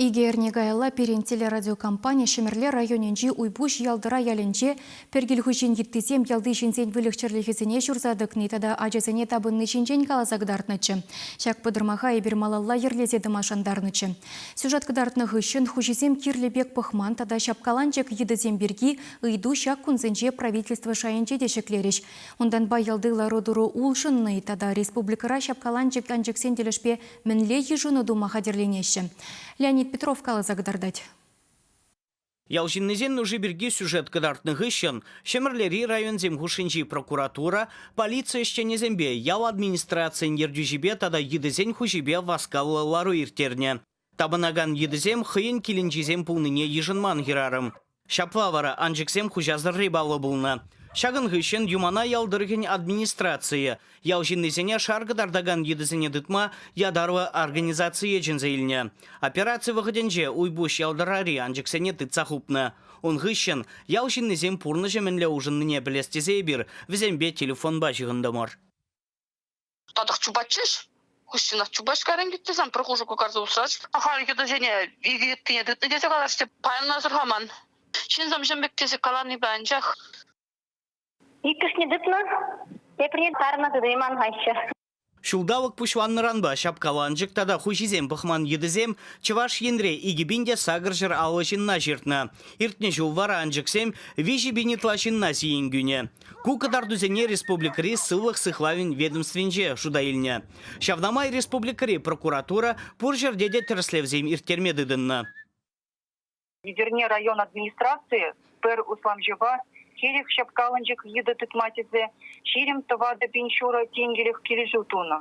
Икӗ эрне каялла пирӗн телерадиокомпани Ҫӗмӗрле районӗнчи Уйпуҫ Ялтӑра ялӗнче пӗр кил хуҫин йыттисем ялти ҫынсен выльӑх-чӗрлӗхӗсене ҫурса тӑкни тата ачасене тапӑнни ҫинчен каласа кӑтартнӑччӗ. Ҫак пӑтӑрмаха эпир малалла йӗрлесе тӑма шантарнӑччӗ. Сюжет кӑтартнӑ хыҫҫӑн хуҫисем кирлӗ пек пӑхман тата ҫапкаланчӑк йытӑсем пирки ыйту ҫак кунсенче правительство шайӗнче те ҫӗклерӗҫ. Унтанпа ялти лару-тӑру улшӑннӑ-и тата республикӑра ҫапкаланчӑк анчӑксен тӗлӗшпе мӗнле йышӑну тума хатӗрленеҫҫӗ? Леонид Петров каласа кӑтартать. Ял ҫыннисен нуши пирки сюжет кӑтартнӑ хыҫҫӑн Ҫӗмӗрлери районсем хушшинчи прокуратура, полици ӗҫченӗсемпе ял администрацийӗн ертӳҫипе тата йытӑсен хуҫипе васкавлӑ лару ирттернӗ. Тапӑнакан йытӑсем хӑйӗн килӗнчисем пулнине йышӑнман хӗрарӑм. Ҫапла вара анчӑксем хуҫасӑрри паллӑ пулнӑ. Ҫакӑн хыҫҫӑн Юмана ял тӑрӑхӗн администрацийӗ ял ҫыннисене шар кӑтартакан йытӑсене тытма ятарлӑ организацие чӗнсе илнӗ. Операци вӑхӑтӗнче Уйпуҫ Ялтӑрари анчӑксене тытса хупнӑ. Ун хыҫҫӑн ял ҫыннисем пурнӑҫӗ мӗнле улшӑннине пӗлес тесе эпир вӗсемпе телефонпа ҫыхӑнтӑмӑр. Татах чупатчӗҫ. Хыҫҫӑнах чупаҫ каран кӗтсе пӗр хушӑ кӑкарса усраҫ. Халь йытӑсене икӗ йыттине тытнӑ тесе калаҫҫӗ. Паян асӑрхаман. Ҫынсем ҫын пек тесе каланипе анчах. Иккӗшне тытнӑ, теприне тарнӑ тытайман-хаҫҫӗ. Ҫулталӑк пуҫланнӑранпа ҫапкаланчӑк тата хуҫисем пӑхман йытӑсем Чӑваш Енре 2850 ҫынна ҫыртнӑ. Иртнӗ ҫул вара анчӑксем 3000 ытла ҫынна сиен кӳнӗ. Ку кӑтартусене республикӑри сывлӑх сыхлавӗн ведомствинче шута илнӗ. Ҫавна май республикӑри прокуратура пур ҫӗрте те тӗрӗслевсем ирттерме тытӑннӑ. Етӗрне район администрацийӗ пӗр усламҫӑпа хӗрӗх ҫапкаланчӑк йытӑ тытма тесе 24,5 тенкӗлӗх килӗшӳ тунӑ.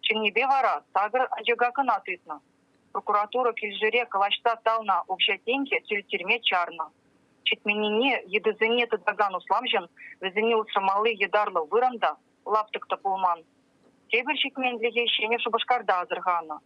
Чӑннипе вара сакӑр ачака кӑна тытнӑ. Прокуратура килӗшӳре калаҫса татӑлнӑ укҫа-тенке тӳлеттерме чарнӑ. Ҫитменнине йытӑсене тытакан усламҫӑн вӗсене усрамалли ятарлӑ вырӑн та, лаптӑк та пулман. Тепӗр ҫитменлӗхе Ҫӗнӗ Шупашкарта асӑрханӑ.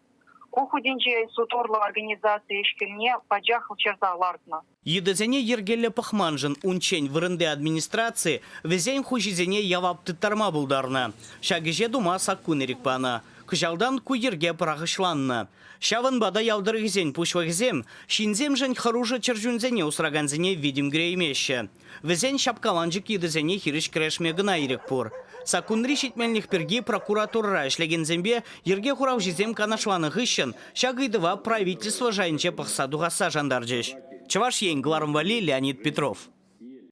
Ку хутӗнче суд урлӑ организаци ӗҫ-хӗлне пачах чарса лартнӑ. Йытӑсене йӗркеллӗ пӑхманшӑн унччен вырӑнти администраци вӗсен хуҫисене явап тыттарма пултарнӑ. Ҫак ӗҫе тума саккун ирӗк панӑ. Кӑҫалтан ку йӗрке пӑрахӑҫланнӑ. Ҫавӑнпа та ял тӑрӑхӗсен пуҫлӑхӗсем ҫынсемшӗн хӑрушӑ чӗрчунсене усракансене витӗм кӳреймеҫҫӗ. Вӗсен ҫапкаланчӑк йытӑсене хирӗҫ кӗрешме кӑна ирӗк пур. Саккунри ҫитменлӗх пирки прокуратурӑра ӗҫлекенсемпе йӗрке хуралҫисем канашланӑ хыҫҫӑн ҫак ыйтӑва правительство шайӗнче пӑхса тухасса шантарчӗҫ. Чӑваш Ен кӑларӑм валли Леонид Петров.